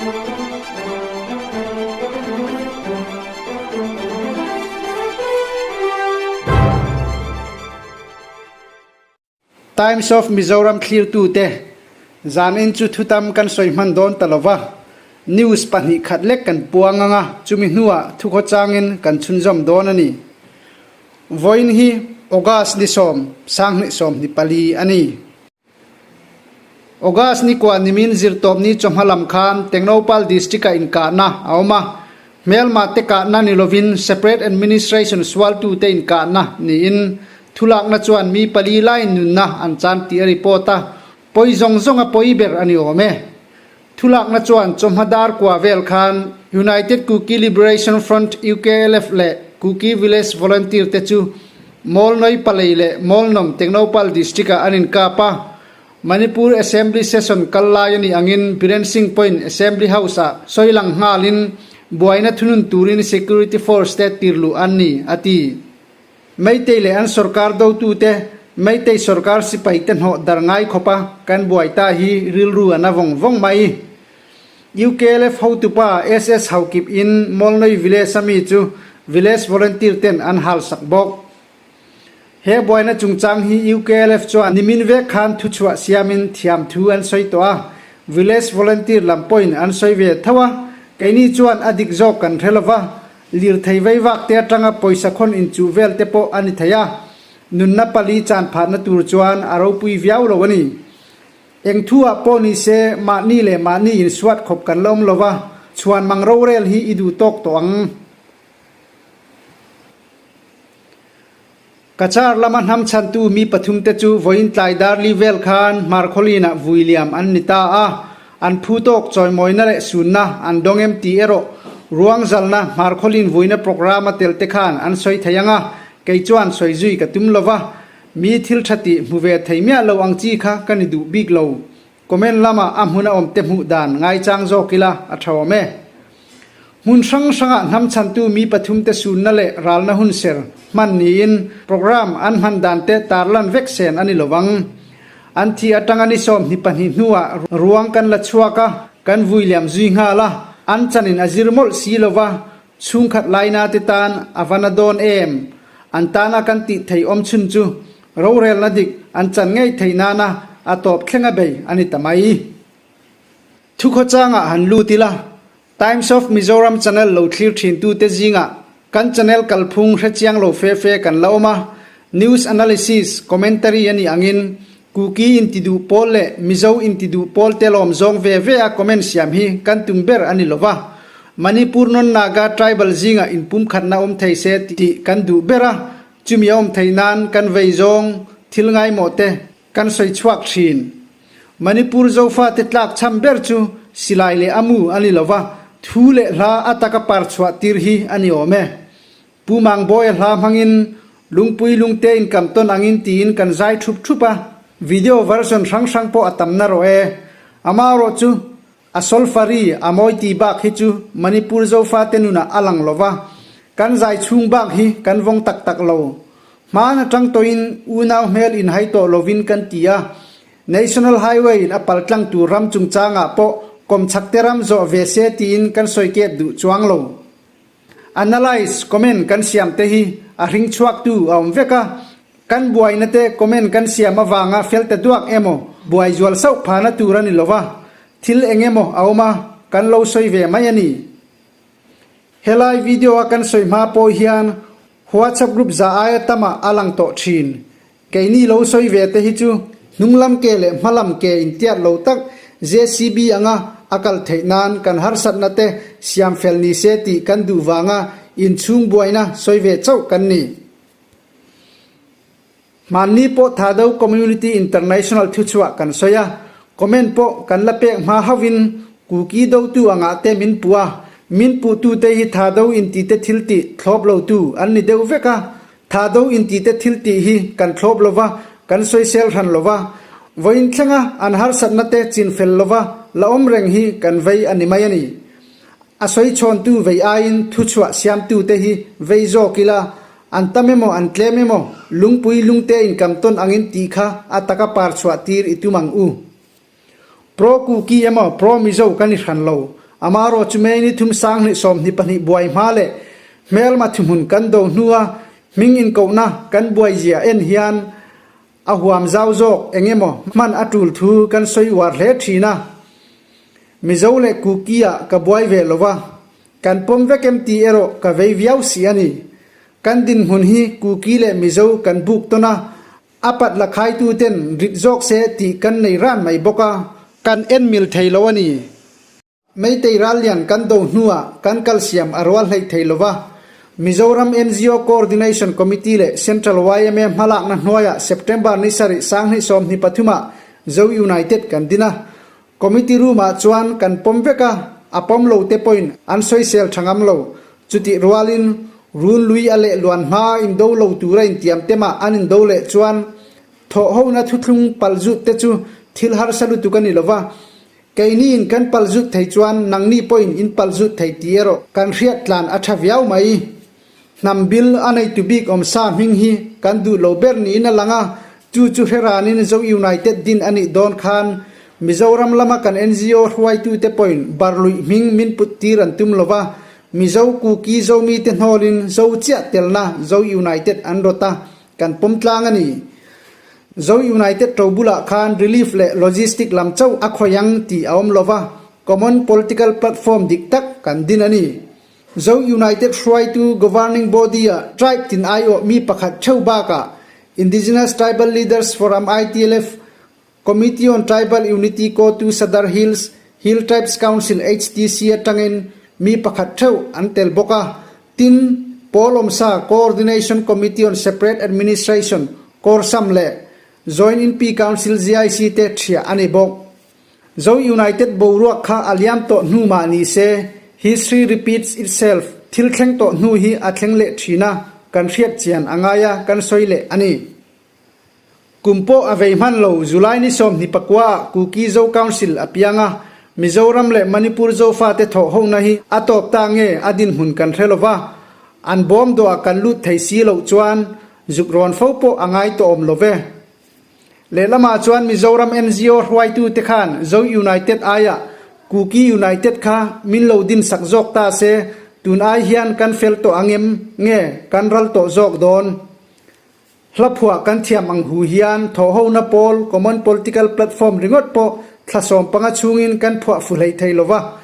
Times of Mizoram thlirtute, Zanin chu thutam kan sawi hman dawn ta lova, news pahnih khat lek kan puang ang a, chumi hnuah thukhaw changin kan chhunzawm dawn a ni. Vawiin hi August ni sawm, sanghnih sawmhnih pali a ni. August ni kua nimin zirtawpni chawhma lam khan Tengnoupal District-ah inkahna a awm a, hmelma te kahna ni lovin Separate Administration sualtute inkahna niin thulakna chuan mi pali laiin nunna an chan tih a report a, pawi zawng zawnga pawi ber a ni awm e. Thulakna chuan chawhma dar kua vel khan United Kuki Liberation Front, UKLF, leh Kuki Village Volunteer te chu Mawlnoi Palei leh Mawlnawm Tengnoupal District-ah an inkap a. Manipur Assembly Session kal lai a nih angin Biren Singh pawhin Assembly House-ah sawi lang nghalin buaina thunun turin Security Force te tirluh an ni, a ti. Meitei leh an sorkar dotute Meitei sorkar sipaite hnawh dar ngai khawpa kan buai ta hi rilru a na vawng vawng mai. UKLF hotupa SS Haukip in Mawlnoi Village a mi chu Village Volunteer ten an hal sak bawk. He buaina chungchang hi UKLF chuan nimin vek khan thuchhuah siamin thiam thu an sawi tawh a, Village Volunteer lam pawhin an sawi ve tho a, keini chuan a dik zawk kan hre lova, Lirthei veivak te atanga pawisa khawn inchuh vel te pawh a ni thei a, nunna pali chan phatna tur chuan a ropui viau lo a ni. Eng thu ah pawh ni se mahni leh mahni insuat khawp kan la awm lo va, chhuan mang rorel hi i duh tawk tawh ang. Cachar lama hnam chhantu mi pathum te chu vawiin tlai darli vel khan Hmarkhawlinah vui liam an ni ta a, an phu tawk chawimawina leh sunna an dawng em tih erawh ruang zalna Hmarkhawlin vuina programme a tel te khan an sawi thei ang a, kei chuan sawi zui ka tum lo va, mi thil tha tih hmu ve thei miah lo ang chi kha ka ni duh bik lo. Comment lama a hmun a awm te hmuh dan ngaichang zawk ila a tha awm e. Hmun hrang hrangah hnam chhantu mi pathum te sunna leh ralna hun ser hman niin programme an hman dan te tarlan vek sen a ni lovang. An thi atanga ni 22 hnuah ruang kan la chhuak a, kan vui liam zui nghal a, an chanin a zir mawlh si lova, chhungkhat laina te tan a va na dawn em? An tana kan tih thei awm chhun chu rorelna dik an chan ngei thei nana a tawp thlenga bei a ni ta mai. Thukhawchangah han lut ila, Times of Mizoram channel lo thlir thintute zingah kan channel kalphung hrechiang lo fe fe kan la awm a, news analysis, commentary a nih angin Kuki intiduh pawl leh Mizo intiduh pawl te lawm zawng ve ve a comment siam hi kan tum ber a ni lo va, Manipur non-Naga tribal zingah inpumkhatna awm thei se tih kan duh ber a, chumi a awm thei nan kan vei zawng thil ngaimawh te Kan sawi chhuak thin. Manipur Zofate tlak chham ber chu silai leh a mu a ni lo va, thu leh hla a taka par chhuah tir hi a ni awm e. Pu Mangbawia hla hmangin Lungpui lungte in kam tawn angin tiin kan zai thup thup a, video version hrang hrang pawh a tam narawh e. Amaherawh chu a solfari a mawi ti bak hi chu Manipur Zofate nunah a lang lo va, kan zai chhung bak hi kan vawng tak tak lo. Hmaan atang tawhin unau hmel inhai tawh lovin kan ti a, National Highway in a paltlang tur ram chungchangah pawh kawmchhak te ram zawh ve se tiin kan sawi kep duh chuang lo. Analyse comment kan siam te hi a hring chhuak tu a awm vek a, kan buaina te comment kan siam avanga fel ta duak emaw buai zual sauh phahna tur a ni lova, thil eng emaw a awm a, kan lo sawi ve mai a ni. Helai video a kan sawi hma pawh hian WhatsApp group za aia tamah a lang tawh thin. Keini lo sawi ve te hi chu hnunglam ke leh hmalam ke intiat lo tak JCB anga a kal theih nan kan harsatna te siam fel ni se tih kan duh vanga inchhung buaina sawi ve chauh kan ni. Hmanni pawh Thado Community International thuchhuah kan sawi a, comment pawh kan la pek hma hauhin Kuki dotu angah te min puh a, min puhtute hi Thado intite thil tih thlawp lotu an ni deuh vek a, Thado intite thil tih hi kan thlawp lova, kan sawisel hran lova, vawiin thlenga an harsatna te chinfel lova la awm reng hi kan vei a ni mai a ni. A sawi chhawntu vei aiin thuchhuah siamtute hi vei zawk ila, An tam emaw an tlem emaw lungpui lungte in kam tawn angin tih kha a taka par chhuah tir i tum ang u. Pro Kuki emaw Pro Mizo kan i hran lo. Amarawh chu May ni thum 2022 buai hma leh hmelma thuhmun kan do hnua hming inkohna kan buai zia en hian a huam zau zawk eng emaw hman a tul thu kan sawi uar hle thin a. Mizo leh Kuki-ah ka buai ve lo va, kan pawm vek em tih erawh ka vei viau si a ni. Kan dinhmun hi Kuki leh Mizo kan buk tawn a, A pat la khaitu ten rit zawk se tih kan nei ran mai bawk a. Kan en mil thei lo a ni. Meitei rallian kan do hnuah kan kalsiam a rual hleih thei lo va. Mizoram ngo Coordination Committee leh Central yma hmalakna hnuaiah September ni sarih 2023 ah Zo United kan din a. Committee room ah chuan kan pawm vek a, a pawm lo te pawhin an sawisel tha ngam lo. Chutih rualin run lui a leh luan hma indo lo tura intiam te mah an indo leh chuan thawh hona thuthlung pal zut te chu thil harsa lutuk a ni lo va, keini in kan pal zut thei chuan nangni pawhin in pal zut thei tih erawh kan hriat tlan a tha viau mai. Hnam bil a neitu bik awmsa hming hi kan duh lo ber niin a lang a, chu chu hre ranin Zo United din a nih dawn khan Mizoram lama kan ngo hruaitute pawhin barluih hming min put tir an tum lo va, Mizo Kuki Zomi te hnawlin Zo chiah telna Zo United an rawt a, kan pawm tlang a ni. Zo United to bulah khan relief leh logistic lam chauh a khawi ang tih a awm lo va, common political platform dik tak kan din a ni. Zo United hruaitu Governing Body-a tribe tin aiawh mi pakhat theuh bakah Indigenous Tribal Leaders Forum, ITLF, Committee on Tribal Unity Kotu Sadar Hills, Hill Tribes Council, HTC, atangin mi pakhat theuh an tel bawk a. Tin, pawl awmsa Coordination Committee on Separate Administration, CORSAM, leh Joint Inpi Council, JIC, te thiah a ni bawk. Zo United boruak kha a liam tawh hnu mah ni se, history repeats itself, thil thleng tawh hnu hi a thleng leh thin a, kan hriat chian a ngai a, kan sawi leh a ni. Kum pawh a vei hman lo, July ni 24 ah Kuki Zo Council a piang a, Mizoram leh Manipur Zofate thawh hona hi a tawp ta nge a dinhmun kan hre lo va, an bawm dawh ah kan lut thei si loh chuan zuk rawn fo pawh a ngai tawh awm lo ve. Lehlamah chuan Mizoram ngo hruaitute khan Zo United aiah Kuki United kha min lo din sak zawk ta se, tun ai hian kan fel tawh ang em nge kan ral tawh zawk dawn? Hla phuah kan thiam ang hu hian thawhhona pawl Common Political Platform ringawt pawh thla 15 chhungin kan phuah fu hleih thei lova,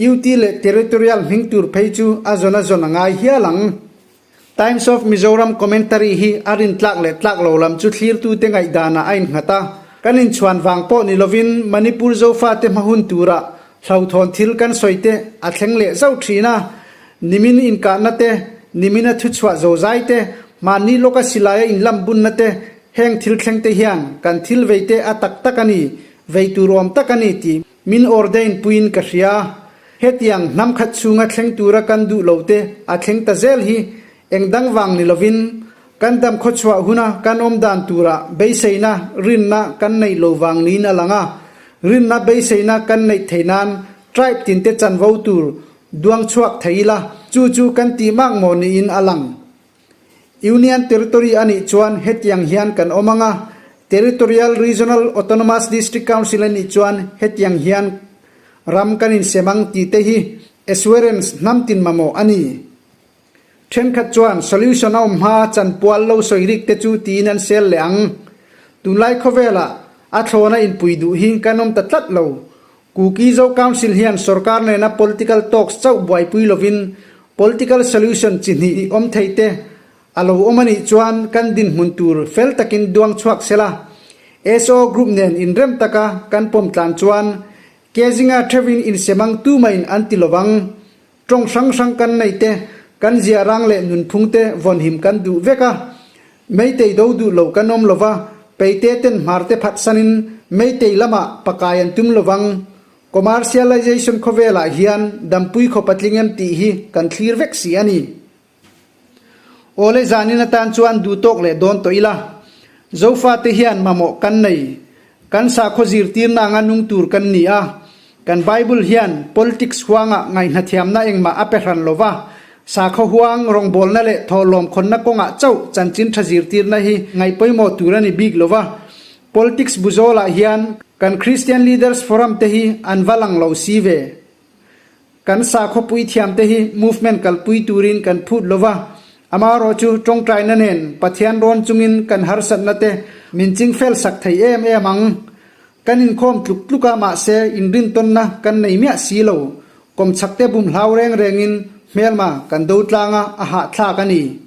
UT leh Territorial hming tur phei chu a zawn a zawn a ngai hial ang. Times of Mizoram commentary hi a rin tlak leh tlak lo lam chu thlirtute ngaihdanah a innghat a. Kan inchhuan vang pawh ni lovin Manipur Zofate hma hun tura hlauhthawn thil kan sawi te a thleng leh zauh thin a. Nimin inkahna te, nimina thuchhuah zozai te, mahni lawka silaia inlambunna te, heng thil thleng te hian kan thil veite a tak tak a ni, vei tur awm tak a ni tih Min ordain puiin ka hria. Hetiang hnam khat chhunga thleng tura kan duh lo te a thleng ta zel hi eng dang vang ni lovin kan dam khawchhuah huna kan awm dan turah beiseina, rinna kan neih lo vang niin a lang a. Rinna beiseina kan neih theih nan tribe tinte chanvo tur duang chhuak thei ila chu chu kan tih mak maw niin a lang. Union Territory a nih chuan hetiang hian kan awm ang a, Territorial Regional Autonomous District Council a nih chuan hetiang hian ram kan insem ang tih te hi assurance hnam tin mamawh a ni. Thenkhat chuan solution a awm hma chanpual lo sawi rik te chu tiin an sel leh ang. Tunlai khawvelah a thlawna inpui duh hi kan awm ta tlat lo. Kuki Zo Council hian sorkar nena political talks chauh buaipui lovin political solution chi hnih awm thei te a lo awm a nih chuan kan dinhmun tur fel takin duang chhuak sela. SO group nen inrem taka kan pawm tlan chuan Kezinga theuhin insemang tumahin an ti lovang. Tawng hrang hrang kan nei te, kan ziarang leh nunphung te vawnhim kan duh vek a. Meitei do duh lo kan awm lova, Peite ten hmar te phatsanin Meitei lamah pakai an tum lovang. Commercialization khawvelah hian dampui khaw patling em tih hi kan thlir vek si a ni. Awle zanin atan chuan duh tawk leh dawn tawh ila. Zofate hian mamawh kan nei. Kan sakhaw zirtirna anga nung tur kan ni a. Kan Bible hian politics huangah ngaihnathiamna engmah a pe hran lo va, sakhaw huang rawngbawlna leh thawhlawm khawnna kawngah chauh chanchin tha zirtirna hi ngaihpawimawh tur a ni bik lo va. Politics buzawlah hian kan Christian Leaders Forum te hi an va lang lo si ve. Kan sakhawpui thiamte hi movement kalpui turin kan phut lo va, amaherawh chu tawngtaina nen Pathian rawn chungin kan harsatna te min chingfel sak thei em em ang. Kan inkhawm tluk tluk a mahse inrintawnna kan nei miah si lo. Kawmchhakte bum hlau reng rengin hmelma kan do tlang a, a hahthlak a ni.